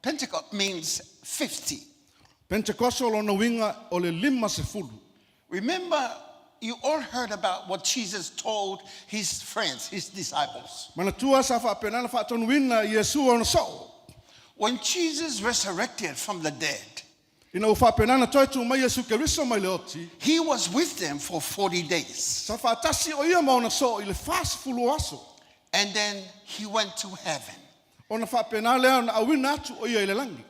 Pentecost means 50. Pentekoso lona uiga o le 50. Remember, you all heard about what Jesus told his friends, his disciples. Manatua sa faapena ona faatonuina e Iesu ona soo. When Jesus resurrected from the dead, Ina ua faapena ona toe tu mai Iesu Keriso mai le oti, he was with them for 40 days. sa faatasi o ia ma ona soo i le 40 o aso. And then he went to heaven. Ona faapena lea ona auina atu o ia i le lagi.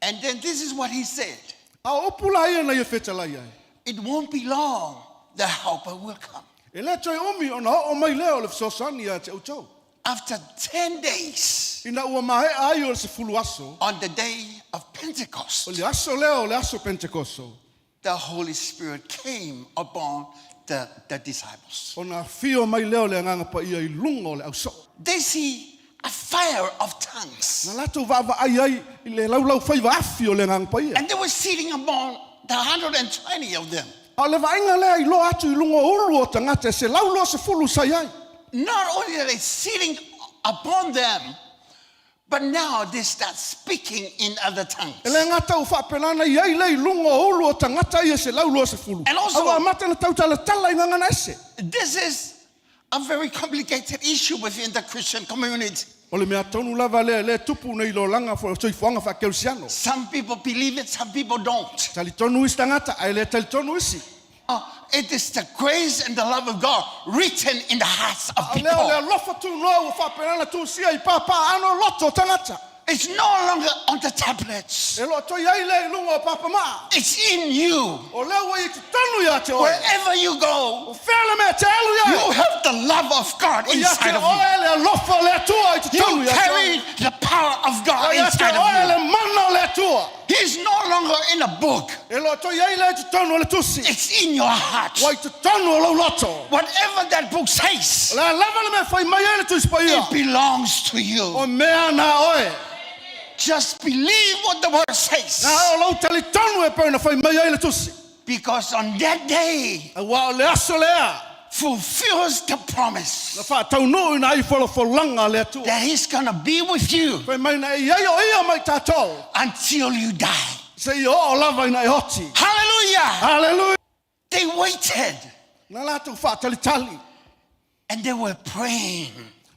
And then this is what he said. A o upu la ia na ia fetalai ai, It won't be long, the helper will come. E le toe umi ona oo mai lea o le fesoasoani ia te outou. After 10 days, Ina ua maea ai o le 10 aso, on the day of o Pentecost, le aso lea o le aso Pentekoso, the Holy Spirit came upon the disciples. ona afio mai lea o le Agaga Paia i luga o le ausoo. They see a fire of tongues. Na latou vaavaai ai i le laulaufaiva afi o le Agaga Paia. And they were sitting among the 120 of them. A o le vaaiga lea i loa atu i luga o ulu o tagata e 120 sa i ai. Not only are they sitting upon them, but now they start speaking in other tongues. E le gata ua faapena ona i ai lea i luga o ulu o tagata ia 120, And also- a ua amata ona tautalatala i gagana ese. This is a very complicated issue within the Christian community. O le mea tonu lava lea lea e tupu nei i le olaga soifuaga faakerisiano. Some people believe it, some people don't. Talitonu isi tagata ae le talitonu isi. It is the grace and the love of God written in the hearts of A lea o le people. alofa tunoa ua faapena ona tusia i pāpā ano loto o tagata. It's no longer on the tablets. E le o toe ai lea i luga o papamaa. It's in you. O lea ua i totonu ia te oe. Wherever you go, O fea le mea e te alu i ai. you have the love of God O ia te inside of you. oe le alofa o le Atua i totonu You ia te oe. carry the power of God O ia te inside of oe you. le mana o le Atua. He's no longer in a book. E le o toe ai lea i totonu o le tusi. It's in your heart. Ua i totonu o lou loto. Whatever that book says, O le a lava le mea e fai mai ai le Tusi Paia. it belongs to you. O mea na oe. Just believe what the word says. Na o lou talitonu e pei ona fai mai ai le Tusi. Because on that day, Aua o le aso lea. fulfills the promise. Na faataunuuina ai folafolaga a le Atua. That he's gonna be with you. Fai mai na e i ai o ia ma i tatou. Until you die. Seia oo lava ina e oti. Hallelujah! Hallelujah! They waited. Na latou faatalitali. And they were praying.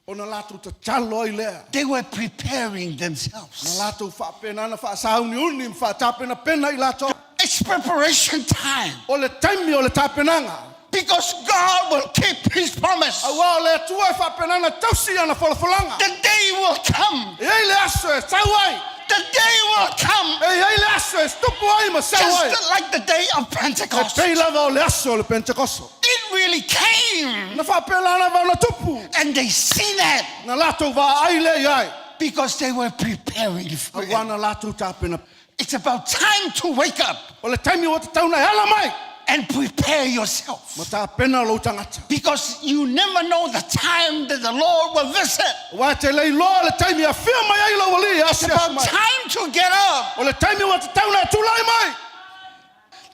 Ona latou tatalo ai lea. They were preparing themselves. Na latou faapena ona faasauniuni ma faatapenapena i latou. It's preparation time. O le taimi o le tapenaga. Because God will keep his promise. Aua o le Atua e faapena ona tausi ana folafolaga. The day will come. E i ai le aso e sau ai. The day will come. E i ai le aso e tupu ai ma sau ai. Just like the day of Pentecost. E pei lava o le aso o le Pentekoso. It really came. Na faapena lava ona tupu. And they seen it. Na latou vaai lea i ai. Because they were preparing for it. Aua na latou tapena. It's about time to wake up. O le taimi ua tatau ona e ala mai. And prepare yourself. Ma tapena lou tagata. Because you never know the time that the Lord will visit. Aua e te le iloa le taimi e afio mai ai lou Alii e It's asiasi about mai. time to get up. O le taimi ua tatau ona e tulai mai.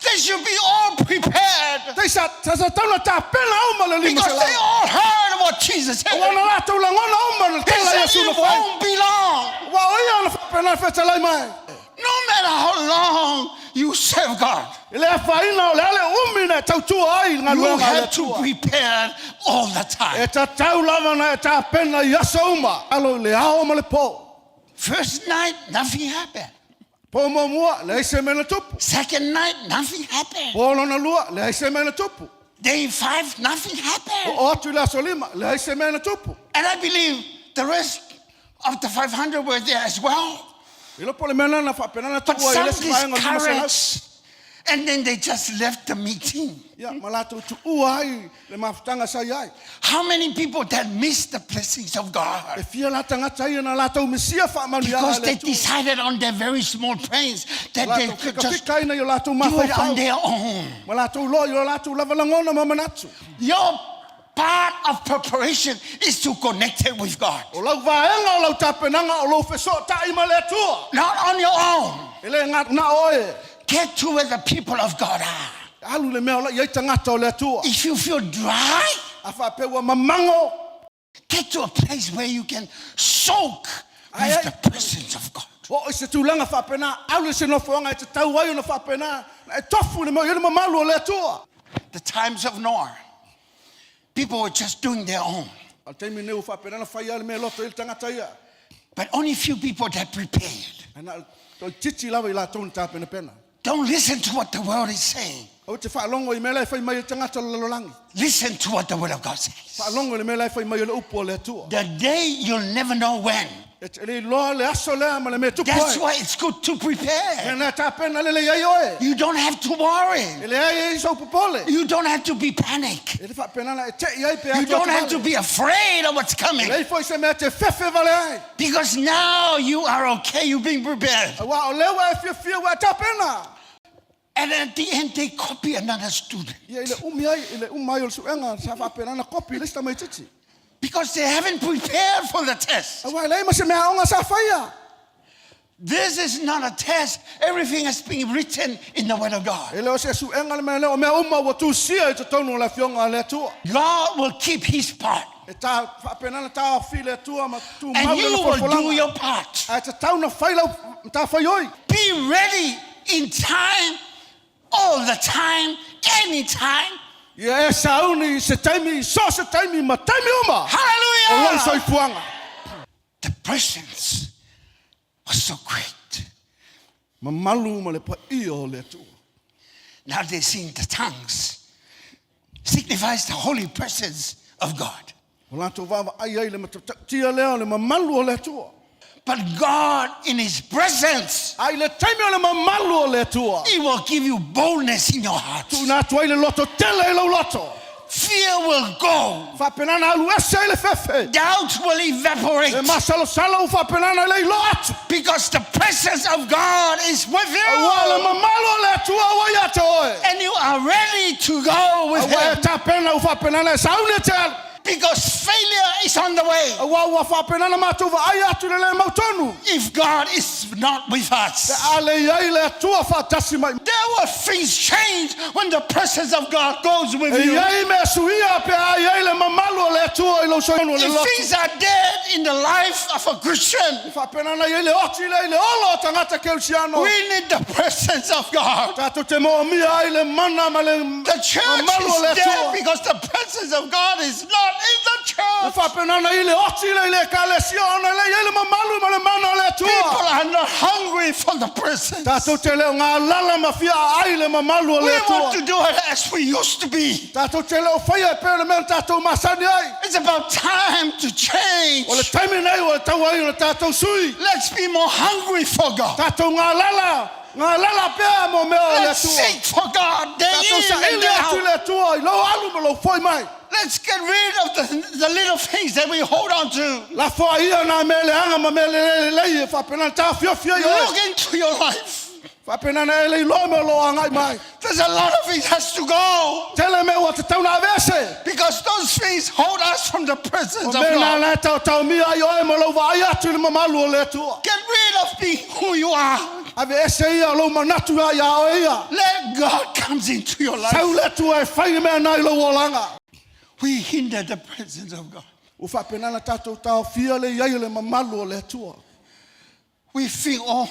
They should be all prepared. They sa sa tatau ona tapena uma le Because they 500. all heard what Jesus said. Aua na latou lagona uma le He tala said, Iesu You na fai. won't be long. Aua o ia na faapena fetalai mai. No matter how long you serve God, E le afaina o le a le umi na e tautua ai i le you galuega a le have to Atua. prepare all the time. E tatau lava na e tapena i aso uma, alo i le ao ma le po. First night, nothing happened. Po muamua, leai se mea na tupu. Second night, nothing happened. Po lona lua, leai se mea na tupu. Day 5, nothing happened. Oo atu i le aso lima, leai se mea na tupu. And I believe the rest of the 500 were there as well. E iloa po o le mea lena na faapena ona But tuua i le some isi vaega o le 500. discouraged, and then they just left the meeting. Ia, ma latou tuua ai le mafutaga sa i ai. How many people that missed the blessings of God? E fia la tagata ia na latou misia faamanuiaga Because a le they Atua. decided on their very small brains that they Latou could just fikafika ai i o latou do it on mafaufau. their own. Ma latou loa i o latou lava lagona ma manatu. Your part of preparation is to connect it with God. O lau vaega o lau tapenaga o lou fesootai ma le Atua. Not on your own. E le na oe. Get to where the people of God are. Alu i le mea o la i ai tagata o le Atua. If you feel dry, A faapea ua mamago. get to a place where you can soak Ai, with ai. the presence of God. O i se tulaga faapena, alu i se nofoaga e tatau ai ona faapena, na e tofu i le mea o i ai le mamalu o le Atua. The times of Noah, people were just doing their own. A o le taimi lenei ua faapena ona fai lava le mea e loto i ai le tagata ia. But only few people that prepared. Ae na o le toaitiiti lava i latou na tapenapena. Don't listen to what the world is saying. Aua e te faalogo i mea la e fai mai e tagata o le lalolagi. Listen to what the word of God says. Faalogo i le mea la e fai mai e le upu a le Atua. The day you'll never know when. E te le iloa le aso lea ma le mea e tupu That's ai. why it's good to prepare. Mea na tapena lelei ai oe. You don't have to worry. E leai ai sou popole. You don't have to be panic. E le faapena na e tei ai pe You atu don't atu have to vale. be afraid of what's coming. Leai foi se mea te fefe vale ai. Because now you are okay. You've been prepared. Aua o lea ua e fiafia ua e tapena. And at the end, they copy another student. Ia i le umi ai, i le uma ai o le suega, sa faapena na kopi le isi tamaitiiti. Because they haven't prepared for the test. Aua e leai ma se meaaoga sa faia. This is not a test. Everything has been written in the Word of God. E le o se suega le mea lea, o mea uma ua tusia i totonu o le Afioga a le Atua. God will keep His part. E tā faapena na taofi le Atua ma tumau And lana you will do folafolaga. your part. Ae tatau na fai lau matafaioi. Be ready in time, all the time, anytime. Ia e sauni i se taimi, i so o se taimi ma taimi uma o lou Hallelujah! soifuaga. The presence was so great. Mamalu ma le paia o le Atua. Now they sing the tongues. Signifies the holy presence of God. O latou vaavaai ai i le matautia lea o le mamalu o le Atua. But God, in His presence, A i le taimi o le mamalu o le Atua, He will give you boldness in your heart. tuuina atu ai le loto tele i lou loto. Fear will go. Faapena na alu ese ai le fefe. Doubt will evaporate. E masalosalo u faapena na le iloa atu. Because the presence of God is with Aua le you. mamalu o le Atua ua ia te oe. And you are ready to go with Aua e Him. tapena u faapena na e sauni e te alu. Because failure is on the way. Aua ua faapena na matou vaai atu i le le mautonu. If God is not with Pe us, a le i ai le Atua faatasi mai. there will things change when the presence of God goes with E you. i ai mea suia pe a i ai le mamalu o le Atua i lou soifua o le If loto. things are dead in the life of a Christian, Faapena na i ai le oti lea i le ola o tagata kerisiano. we need the presence of God. Tatou te moomia ai le mana ma le The church mamalu o le is dead Atua. because the presence of God is not in the Ua church. faapena na i le oti lea i le ekalesia ona e leai ai le mamalu ma le mana o le People Atua. are not hungry for the presence. Tatou te le o galala ma fia aai le mamalu o We le want Atua. to do it as we used to be. Tatou te le o faia e pei o le mea na tatou masani ai. It's about time to change. O le taimi nei ua tatau ai ona tatou sui. Let's be more hungry for God. Tatou galala, galala pea mo mea o le Let's Atua. seek for God day Tatou in and saili day atu i out. le Atua i lou alu ma lou foi mai. Let's get rid of the little things that we hold on to. Lafoa ia nā mea leaga ma mea lelei lelei e faapena na taofiofia i oe. Look into your life. Faapena na e le iloa mea o lo o agai mai. There's a lot of things has to go Tele mea ua tatau na aveese. because those things hold us from the presence O of mea nā God. la e taotaomia ai oe ma lou vaai atu i le mamalu o le Atua. Get rid of being who you are. Aveese ia o lou manatu ia iā oe ia. Let God comes into your life. Sau le Atua e fai le mea nā i lou olaga. We hinder the presence of God. Ua faapena na tatou taofia le i ai o le mamalu o le Atua. We think all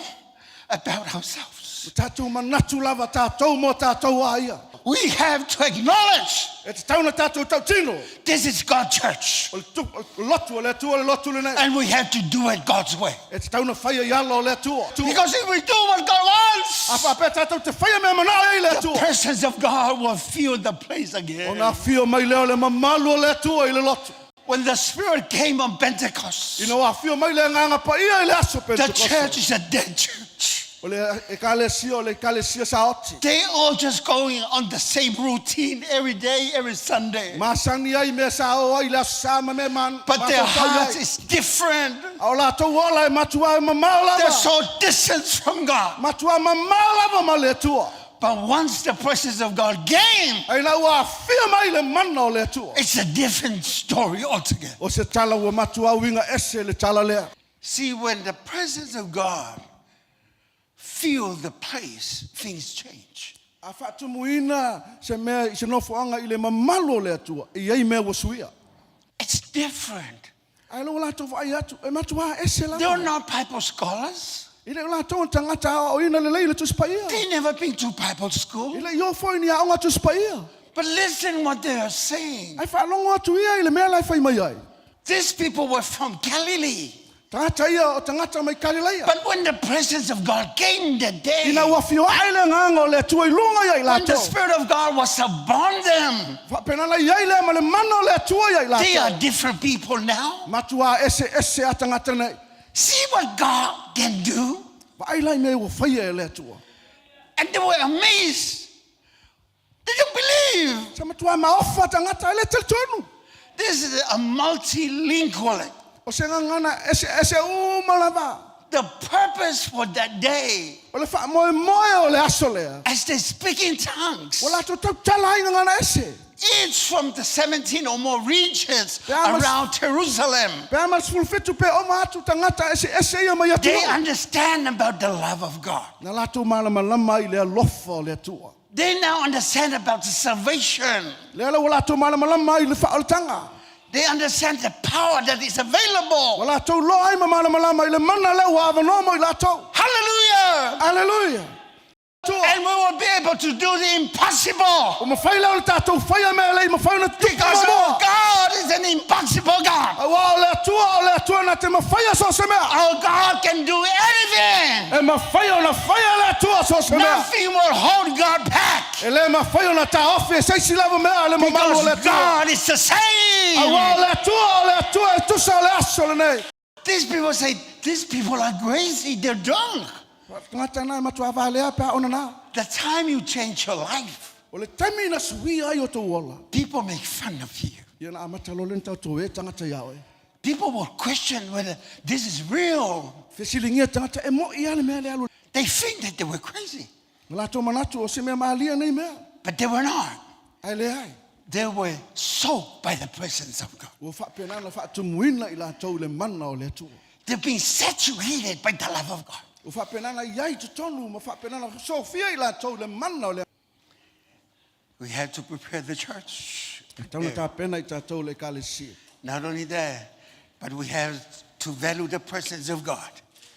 about ourselves. Ua tatou manatu lava tatou mo tatou a ia. We have to acknowledge E tatau na tatou tautino. this is God's church O le tu- o le lotu o le Atua le lotu lenei. and we have to do it God's way. E tatau na faia i ala o le Atua. Because if we do what God A wants, faapea tatou te faia mea manao ai le the Atua. presence of God will fill the place again. Ona afio mai lea o le mamalu o le Atua i le lotu. When the Spirit came on Pentecost, Ina ua afio mai le Agaga Paia i le aso the Pentekoso. church is a dead church. O le ekalesia, o le ekalesia sa oti. They all just going on the same routine every day, every Sunday. Masani ai mea sa o ai le aso sa ma mea man, But their mafaufau heart ai. is different. A o latou ola e matua e mamao They're lava. so distant from God. Matua mamao lava ma le Atua. But once the presence of God came, Ai la ua afia mai le mana o le Atua. it's a different story altogether. O se tala ua matua uiga ese le tala lea. See, when the presence of God fill the place, things change. A faatumuina se mea i se nofoaga i le mamalu o le Atua, e i ai mea ua suia. It's different. Ae le ua latou vaai atu, e matuā ese They're lava. not Bible scholars. E le o latou o tagata aoaoina lelei i le Tusi Paia. They never been to Bible E school. le i o foi ni aoga Tusi Paia. But listen what they are saying. Ai faalogo atu ia i le mea la e fai mai ai. These people were from Galilee. Tagata ia o tagata mai Kalileia. But when the presence of God came that day, Ina ua fioai le agaga o le Atua i luga ia i when the latou. Spirit of God was upon them, Faapena la i ai lea ma le mana o le Atua ia i they latou. are different people now. Matua ese ese a tagata nei. See what God can do? Vaai la i mea ua faia e le Atua. And they were amazed. They don't believe. Sa matua maofa tagata e le talitonu. This is a multilingual. O se gagana ese ese uma lava. The purpose for that day, O le faamoemoe o le aso lea. as they speak in tongues, Ua latou tautala ai gagana ese. each from the 17 or more regions Yeah, around Jerusalem, Pe a ma le 17 pe oma atu tagata ese ese ia mai they atunuu. understand about the love of God. Na latou malamalama ai i le alofa o le Atua. They now understand about the salvation. Lea la ua latou malamalama ai i le faaolataga. They understand the power that is Ua available. latou loa ai ma malamalama i le mana lea ua avanoa mo i latou. Hallelujah! Aleluia. Atua. And we will be able to do the impossible Ua mafai lea o le tatou faia mea e le i mafai ona tupu because muamua. our God is an impossible God. Aua o le Atua o le Atua na te mafaia so o se mea. Our God can do anything. E mafai ona faia le Atua so o se mea. Nothing will hold God back E le mafai ona taofi e se isi lava mea a le mamalu o le because Atua. God is the Aua o same. le Atua o le Atua e tusa o le aso lenei. These people say, these people are crazy. They're drunk. Tagata na e matua valea pe a ona nā. The time you change your life, O le taimi na suia ai o tōu ola. people make fun of you. Ia na amata loa le na tatou e tagata ia oe. People will question whether this is real. Fesiligia tagata e mo'i a le mea le alu. They think that they were crazy, Na latou manatu o se mea malia nei mea. but they were not. Ai leai. They were soaked by the presence of God. Ua faapena ona faatumuina i latou i le mana o le Atua. They've been saturated by the love of God. Ua faapena ona i ai i totonu ma faapena ona sofia i latou i le mana o le We have to prepare the church. E tatau ona tapena i tatou le Ekalesia. Not only that, but we have to value the presence of God.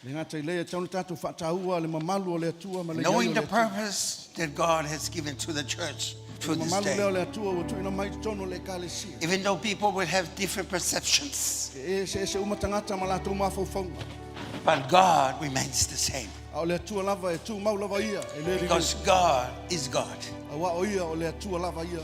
Le gata i lea, e tatau ona tatou faataua le mamalu o le Atua ma le i ai o Knowing le the Atua. purpose that God has given to the church to Le this mamalu lea day. o le Atua ua tuuina mai i totonu o le Ekalesia. Even though people will have different perceptions, E eseese uma tagata ma latou mafaufauga. but God remains the same A o le Atua lava e tumau lava ia, e le liliu. because God is God. Aua o ia o le Atua lava ia.